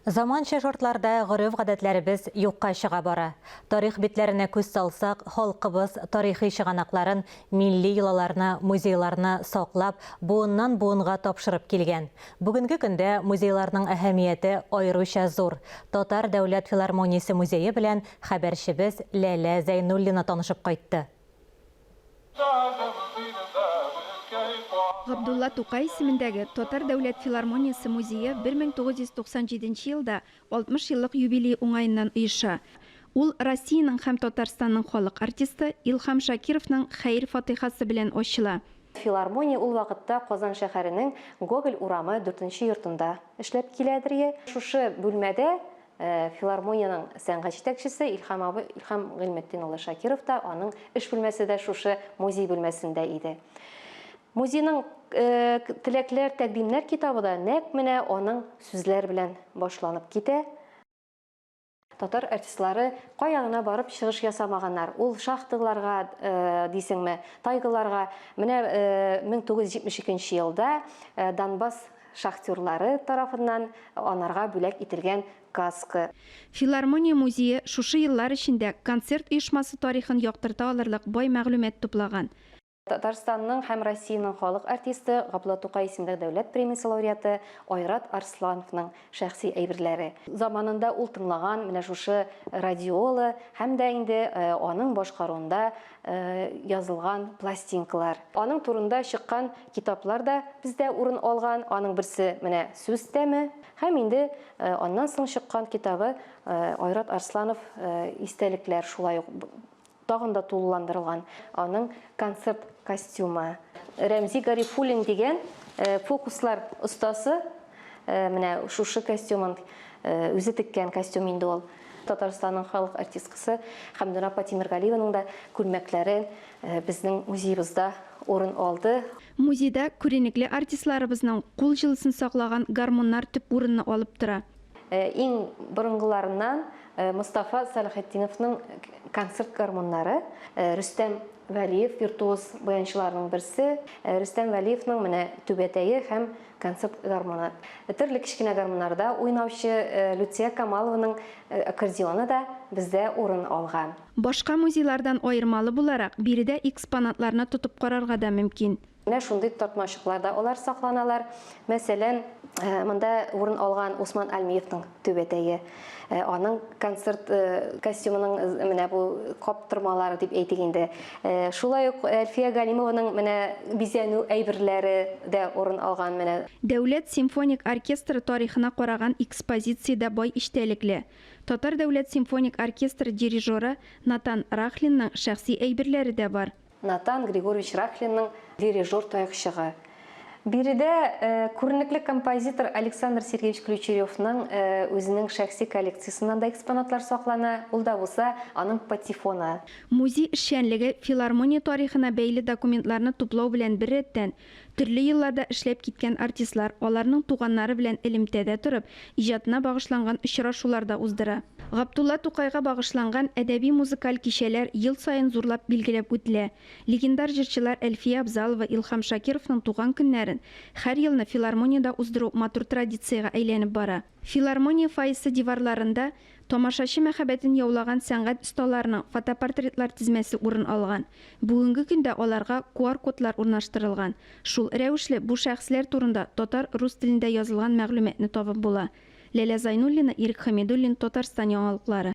Заманча шартларда гореф-гадәтләребез юкка чыга бара. Тарих битләренә күз салсак, халкыбыз тарихи чыганакларын, милли йолаларны, музейларны саклап, буыннан-буынга тапшырып килгән. Бүгенге көндә музейларның әһәмияте аеруча зур. Татар дәүләт филармониясе музее белән хәбәрчебез Ләлә Зәйнуллина танышып кайтты. Габдулла Тукай исемендәге Татар дәүләт филармониясе музее 1997 елда 60 еллык юбилее уңаеннан оеша. Ул Россиянең һәм Татарстанның халык артисты Илһам Шакировның хәер-фатыйхасы белән ачыла. Филармония ул вакытта Казан шәһәренең Гоголь урамы дүртенче йортында эшләп киләдер. Шушы бүлмәдә Филармониянең сәнгать җитәкчесе Илһам абый, Илһам Гыйльметдин улы Шакиров та, аның эш бүлмәсе дә шушы музей бүлмәсендә иде. Музейның Теләкләр, тәкъдимнәр китабы да нәкъ менә аның сүзләр белән башланып китә. Татар артистлары кая гына барып чыгыш ясамаганнар. Ул шахталарга дисеңме, тайгаларга. Менә 1972 елда Донбасс шахтерлары тарафыннан анарга бүләк ителгән каска. Филармония музее шушы еллар эчендә концерт оешмасы тарихын яктырта алырлык бай мәгълүмат туплаган. Татарстанның һәм Россиянең халык артисты, Габдулла Тукай исемендәге дәүләт премиясе лауреаты Айрат Арслановның шәхси әйберләре. Заманында ул тыңлаган менә шушы радиола һәм дә инде аның башкаруында язылган пластинкалар. Аның турында чыккан Китаплар да бездә урын алган, аның берсе менә Сүз тәме һәм инде аннан соң чыккан китабы Айрат Арсланов Истәлекләр шулай ук тагын да тулыландырылган. Аның концерт костюмы. Рәмзи Гарифуллин дигән фокуслар остасы менә шушы костюмын үзе теккән костюм инде ул. Татарстанның халык артисткасы Хәмдүнә апа Тимергалиеваның да күлмәкләре безнең музеебызда урын алды. Музейда күренекле артистларыбызның кул җылысын саклаган гармуннар төп урынны алып тора. Иң борынгыларыннан Мостафа Сәлахетдиновның концерт гармуннары, Рөстәм Вәлиев, виртуоз баянчыларның берсе, Рөстәм Вәлиевның менә түбәтәе һәм концерт гармуны. Төрле кечкенә гармуннарда уйнаучы Люция Камалованың аккордеоны да бездә урын алган. Башка музейлардан аермалы буларак, биредә экспонатларны тотып карарга да мөмкин. Менә шундый тартмачыкларда алар сакланалар. Мәсәлән, монда урын алган Усман Альмиевның түбәтәе, аның концерт костюмының менә бу каптырмалары дип әйтик инде. Шулай ук Әлфия Галимованың менә бизәнү әйберләре дә урын алган менә. Дәүләт симфоник оркестры тарихына караган экспозиция дә бай эчтәлекле. Татар дәүләт симфоник оркестры дирижеры Натан Рахлинның шәхси әйберләре дә бар. Натан Григорьевич Рахлинның дирижер таякчыгы. Биредә күренекле композитор Александр Сергеевич Ключеревның үзенең шәхси коллекциясеннән дә экспонатлар саклана, ул да булса аның патефоны. Музей эшчәнлеге филармония тарихына бәйле документларны туплау белән беррәттән, Төрле елларда эшләп киткән артистлар, аларның туганнары белән элемтәдә торып, иҗатына багышланган очрашулар да уздыра. Габдулла Тукайга багышланган әдәби-музыкаль кичәләр ел саен зурлап билгеләп үтелә. Легендар җырчылар Әлфия Абзалова, Илһам Шакировның туган көннәрен һәр елны филармониядә уздыру матур традициягә әйләнеп бара. Филармония фойесы диварларында тамашачы мәхәббәтен яулаган сәнгать осталарының фотопортретлар тезмәсе урын алган. Бүгенге көндә аларга QR-кодлар урнаштырылган. Шул рәвешле бу шәхесләр турында татар, рус телендә язылган мәгълүматны табып була. Ләлә Зайнуллина, Ирек Хәмидуллин, Татарстан яңалыклары.